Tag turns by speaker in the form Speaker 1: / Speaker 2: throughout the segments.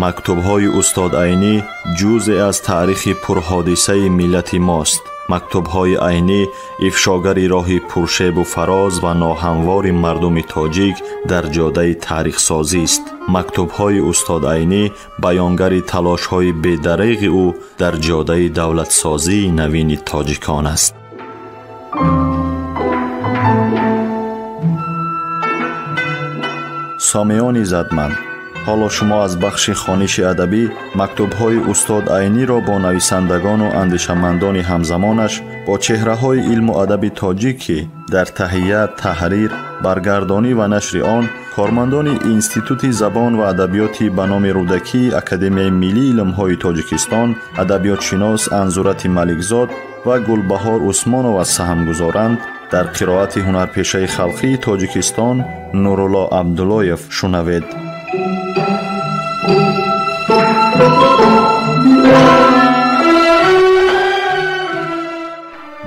Speaker 1: Мактубҳои устод Айнӣ ҷузъе аз таърихи пурҳодисаи миллати мост. Мактубҳои Айнӣ ифшогари роҳи пуршебу фароз ва ноҳамвори мардуми тоҷик дар ҷодаи таърихсозист. Мактубҳои устод Айнӣ баёнгари талошҳои бедареғи ӯ дар ҷодаи давлатсозии навини тоҷикон аст. Сомиёни задманд, ҳоло шумо аз бахши хониши адабӣ мактубҳои устод Айниро бо нависандагону андешамандони ҳамзамонаш, бо чеҳраҳои илму адаби тоҷик, ки дар таҳия, таҳрир, баргардонӣ ва нашри он кормандони Институти забон ва адабиёти ба номи Рӯдакии Академияи миллии илмҳои Тоҷикистон, адабиётшинос Анзурати Маликзод ва Гулбаҳор Усмонова саҳм гузоранд, дар қироати ҳунарпешаи халқии Тоҷикистон Нурулло Абдуллоев шунавед.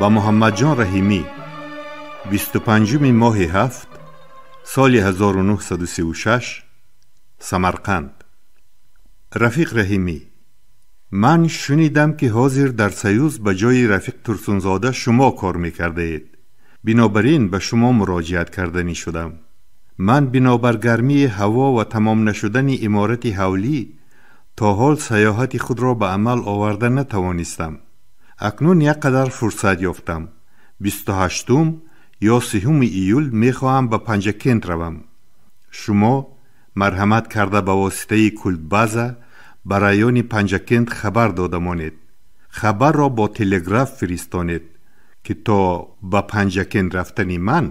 Speaker 2: Ба Муҳаммадҷон Раҳимӣ 25 моҳи ҳафт соли 1936, Самарқанд. Рафиқ Раҳимӣ, ман шунидам, ки ҳозир дар Союз ба ҷои Рафиқ Турсунзода шумо кор мекардаед. Бинобар ин ба шумо муроҷиат карданӣ шудам. Ман бинобар гармии ҳаво ва тамом нашудани иморати ҳавлӣ то ҳол саёҳати худро ба амал оварда натавонистам. Акнун як қадар фурсат ёфтам. 28 ё 30 июл мехоҳам ба Панҷакент равам. Шумо марҳамат карда ба воситаи култбаза ба райони Панҷакент хабар дода монед. Хабарро бо телеграф фиристонед, ки то ба Панҷакент рафтани ман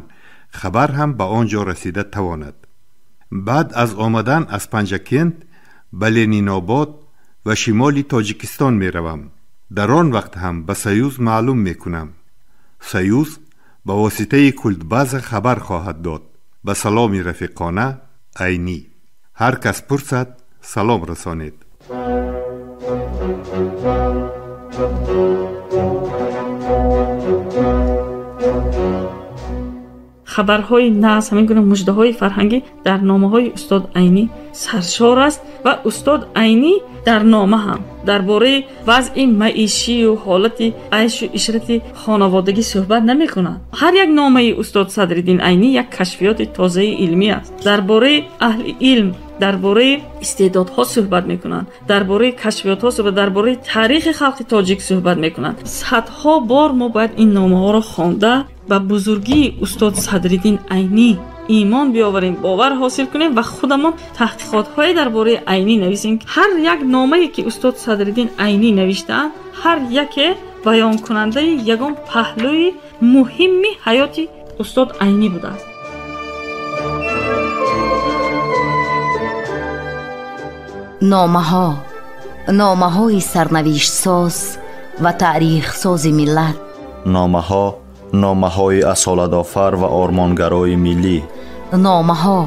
Speaker 2: хабар ҳам ба он ҷо расида тавонад. Баъд аз омадан аз Панҷакент ба Ленинобод ва шимоли Тоҷикистон меравам. Дар он вақт ҳам ба Союз маълум мекунам. Союз ба воситаи култбаза хабар хоҳад дод. Ба саломи рафиқона, Айнӣ. Ҳар кас пурсад, салом расонед.
Speaker 3: Хабарҳои нағз, ҳамин гуна муждаҳои фарҳангӣ дар номаҳои устод Айнӣ саршор аст ва устод Айнӣ дар нома ҳам дар бораи вазъи маишию ҳолати айшу ишрати хонаводагӣ суҳбат намекунад. Ҳар як номаи устод Садриддин Айнӣ як кашфиёти тозаи илмӣ аст. Дар бораи аҳли илм, дар бораи истеъдодҳо суҳбат мекунанд, дар бораи кашфиётҳо суҳбат, дар бораи таърихи халқи тоҷик суҳбат мекунанд. Садҳо бор мо бояд ин номаҳоро хонда ба бузургии устод Садриддин Айнӣ имон биёварем, бовар ҳосил кунем ва худамон таҳқиқотҳое дар бораи Айнӣ нависем. Ҳар як номае ки устод Садриддин Айнӣ навиштаанд, ҳар яке баёнкунандаи ягон паҳлӯи муҳимми ҳаёти устод Айнӣ будааст.
Speaker 4: Номаҳо, номаҳои сарнавиштсоз ва таърихсози миллат.
Speaker 1: Номаҳо, номаҳои асолатофар ва ормонгарои миллӣ.
Speaker 4: Номаҳо,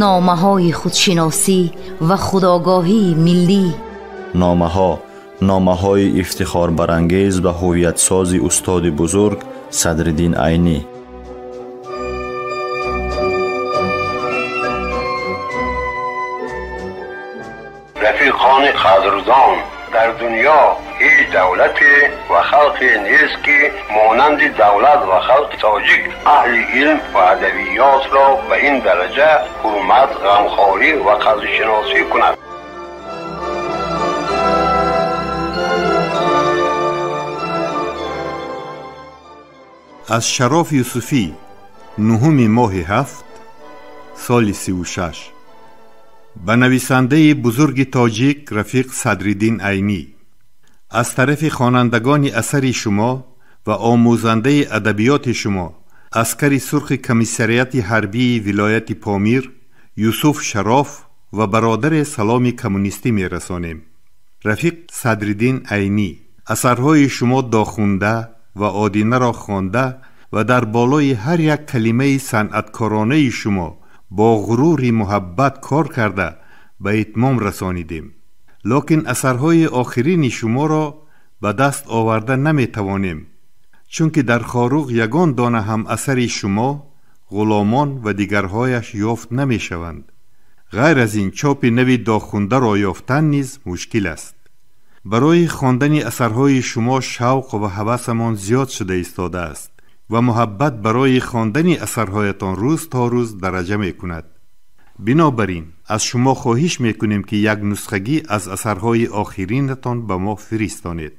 Speaker 4: номаҳои худшиносӣ ва худогоҳии миллӣ.
Speaker 1: Номаҳо, номаҳои ифтихорбарангез ва ҳувиятсози устоди бузург Садриддин Айнӣ.
Speaker 5: Рафиқони қадрдон, дар дунё ҳеҷ давлате ва халқе нест, ки монанди давлат ва халқи тоҷик аҳли илм ва адабиётро ба ин дараҷа ҳурмат, ғамхорӣ ва қадршиносӣ кунад.
Speaker 2: Аз Шароф Юсуфӣ, 9 моҳи ҳафт соли 36, ба нависандаи бузурги тоҷик Рафиқ Садриддин Айнӣ. Аз тарафи хонандагони асари шумо ва омӯзандаи адабиёти шумо, аскари сурхи комиссариати ҳарбии вилояти Помир Юсуф Шароф ва бародаре саломи коммунистӣ мерасонем. Рафиқ Садриддин Айнӣ, асарҳои шумо дохунда ва одинаро хонда ва дар болои ҳар як калимаи санъаткоронаи шумо бо ғурури муҳаббат кор карда ба итмом расонидем. Лекин асарҳои охирини шуморо ба даст оварда наметавонем, чунки дар Хоруғ ягон дона ҳам асари шумо, Ғуломон ва дигарҳояш ёфт намешаванд. Ғайр аз ин, чопи нави Дохундаро ёфтан низ мушкил аст. Барои хондани асарҳои шумо шавқ ва ҳавасамон зиёд шуда истодааст ва муҳаббат барои хондани асарҳоятон рӯз то рӯз дараҷа мекунад. Бинобар ин, аз шумо хоҳиш мекунем, ки як нусхагӣ аз асарҳои охиринатон ба мо фиристонед.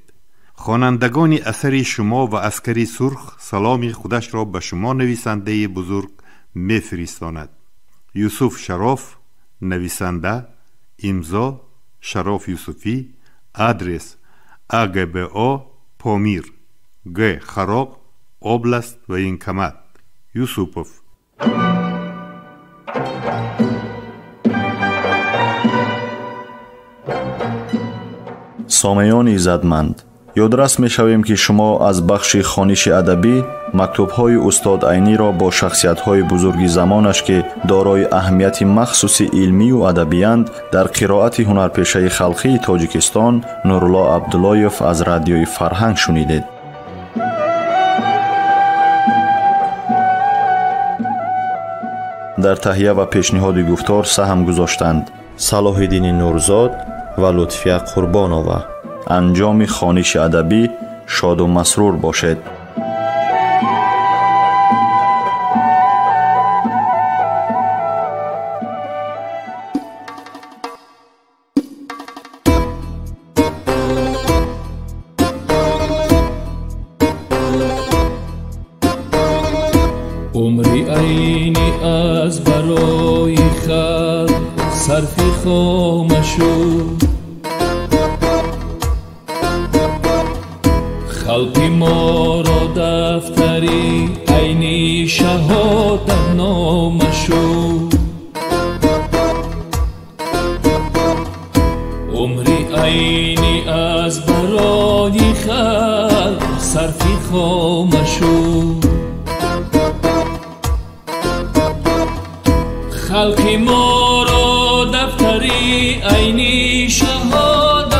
Speaker 2: Хонандагони асари шумо ва Аскари сурх саломи худашро ба шумо нависандаи бузург мефиристонад. Юсуф Шароф, нависанда, имзо Шароф Юсуфӣ, адрес АГБО, Помир, Г. Хароқ, област военкомат. Юсупов.
Speaker 1: Сомеёни иззатманд, ёдрас мешавем, ки шумо аз бахши хониши адабӣ мактубҳои устод Айниро бо шахсиятҳои бузурги замонаш, ки дорои аҳамияти махсуси илмию адабиянд, дар қироати ҳунарпешаи халқии Тоҷикистон Нурулло Абдуллоев аз радиои Фарҳанг шунидед. Дар таҳия ва пешниҳоди гуфтор саҳм гузоштанд Салоҳиддини Нурзод ва Лутфия Қурбонова. Анҷоми хониши адабӣ шоду масрур бошед.
Speaker 6: Умри Айнӣ аз барои халқ сарфи хома шуд. Халқи моро дафтари Айнӣ шаҳодатнома шуд. Умри Айнӣ аз барои халқ сарфи хома шуд. Халқи моро дафтари Айнӣ шаҳодатнома